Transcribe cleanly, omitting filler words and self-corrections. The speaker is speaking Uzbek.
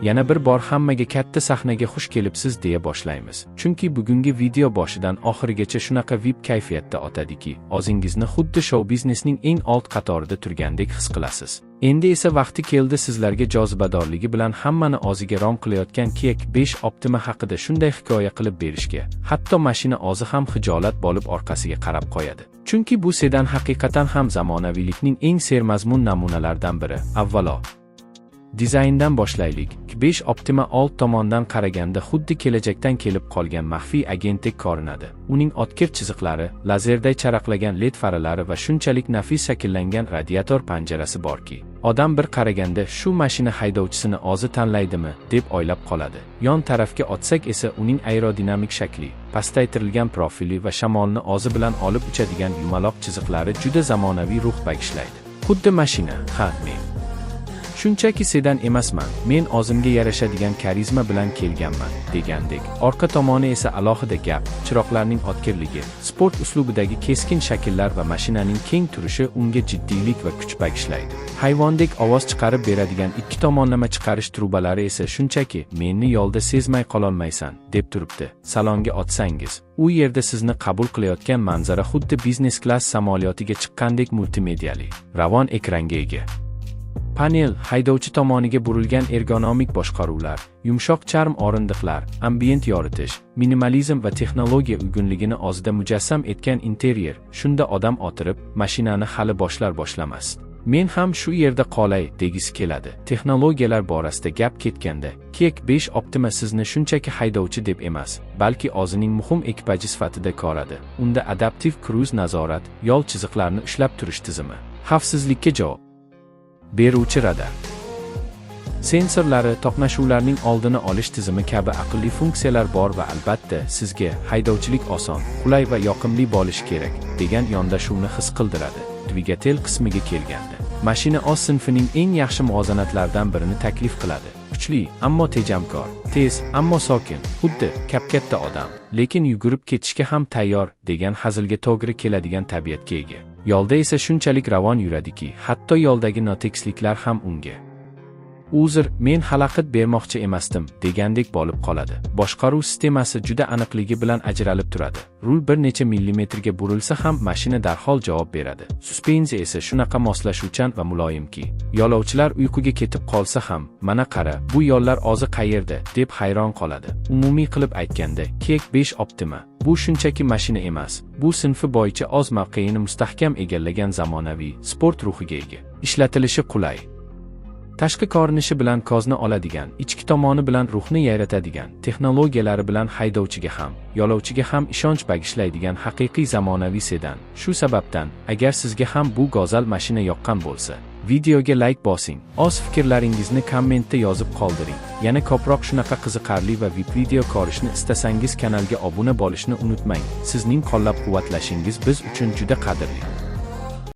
Yana bir bor hammaga katta sahnaga xush kelibsiz deya boshlaymiz. Chunki bugungi video boshidan oxirigacha shunaqa VIP kayfiyatda o'tadiki, o'zingizni xuddi shou biznesning eng old qatorida turgandek his qilasiz. Endi esa vaqti keldi sizlarga jozibadorligi bilan hammani o'ziga rom qilayotgan Kia K5 Optima haqida shunday hikoya qilib berishga, hatto mashina o'zi ham xijolat bo'lib orqasiga qarab qo'yadi. Chunki bu sedan haqiqatan ham zamonaviylikning eng sermazmun namunalaridan biri. Avvalo, dizayndan boshlaylik. K5 Optima old tomondan qaraganda xuddi kelajakdan kelib qolgan maxfiy agentdek ko'rinadi. Uning o'tkir chiziqlari, lazerday charaqlagan LED faralari va shunchalik nafis shakllangan radiator panjarasi borki, odam bir qaraganda shu mashina haydovchisini o'zi tanlaydimi deb o'ylab qoladi. Yon tarafga o'tsak esa, uning aerodinamik shakli, pastaytirilgan profili va shamolni o'zi bilan olib uchadigan yumaloq chiziqlari juda zamonaviy ruh bag'ishlaydi. Xuddi mashina, "Ha, men shunchaki sedan emasman, men o'zimga yarashadigan karizma bilan kelganman", degandek. Orqa tomoni esa alohida gap: chiroqlarning o'tkirligi, sport uslubidagi keskin shakllar va mashinaning keng turishi unga jiddiylik va kuch bag'ishlaydi. Hayvondek ovoz chiqarib beradigan ikki tomonlama chiqarish trubalari esa shunchaki "Meni yo'lda sezmay qololmaysan", deb turibdi. Salonga o'tsangiz, u yerda sizni qabul qilayotgan manzara xuddi biznes klass samolyotiga chiqqandek multimediali, ravon ekranga ega. Panel, haydovchi tomoniga burilgan ergonomik boshqaruvlar, yumshoq charm o'rindiqlar, ambient yoritish, minimalizm va texnologiya uyg'unligini o'zida mujassam etgan interyer, shunda odam o'tirib, mashinani hali boshlar boshlamas, "Men ham shu yerda qolay", degisi keladi. Texnologiyalar borasida gap ketganda, Kia K5 Optima sizni shunchaki haydovchi deb emas, balki o'zining muhim ekipaji sifatida ko'radi. Unda adaptiv kruiz nazorat, yo'l chiziqlarini ushlab turish tizimi, xavfsizlikka javob beruvchi radar sensorlari, to'qnashuvlarning oldini olish tizimi kabi aqlli funksiyalar bor va albatta, sizga haydovchilik oson, qulay va yoqimli bo'lishi kerak degan yondashuvni his qildiradi. Dvigatel qismiga kelganda, mashina o'z sinfining eng yaxshi muvozanatlaridan birini taklif qiladi. Kuchli, ammo tejamkor, tez, ammo sokin, xuddi kap-katta odam, lekin yugurib ketishga ham tayyor degan hazilga to'g'ri keladigan tabiatga ega. Yo'lda esa shunchalik ravon yuradiki, hatto yo'ldagi notekisliklar ham unga "Uzr, men xalaqit bermoqchi emasdim", degandek bo'lib qoladi. Boshqaruv sistemasi juda aniqligi bilan ajralib turadi. Rul bir necha millimetrga burilsa ham, mashina darhol javob beradi. Suspenziya esa shunaqa moslashuvchan va muloyimki, yo'lovchilar uyquga ketib qolsa ham, "Mana qara, bu yo'llar o'zi qayerda?" deb hayron qoladi. Umumiy qilib aytganda, Kia K5 Optima bu shunchaki mashina emas, bu sinfi bo'yicha o'z mavqeini mustahkam egallagan zamonaviy sport ruhiga ega, ishlatilishi qulay, tashqi ko'rinishi bilan ko'zni oladigan, ichki tomoni bilan ruhni yayratadigan, texnologiyalari bilan haydovchiga ham, yo'lovchiga ham ishonch bag'ishlaydigan haqiqiy zamonaviy sedan. Shu sababdan, agar sizga ham bu go'zal mashina yoqqan bo'lsa, videoga like bosing, o'z fikrlaringizni kommentda yozib qoldiring. Yana ko'proq shunaqa qiziqarli va VIP video ko'rishni istasangiz, kanalga obuna bo'lishni unutmang. Sizning qo'llab-quvvatlashingiz biz uchun juda qadrli.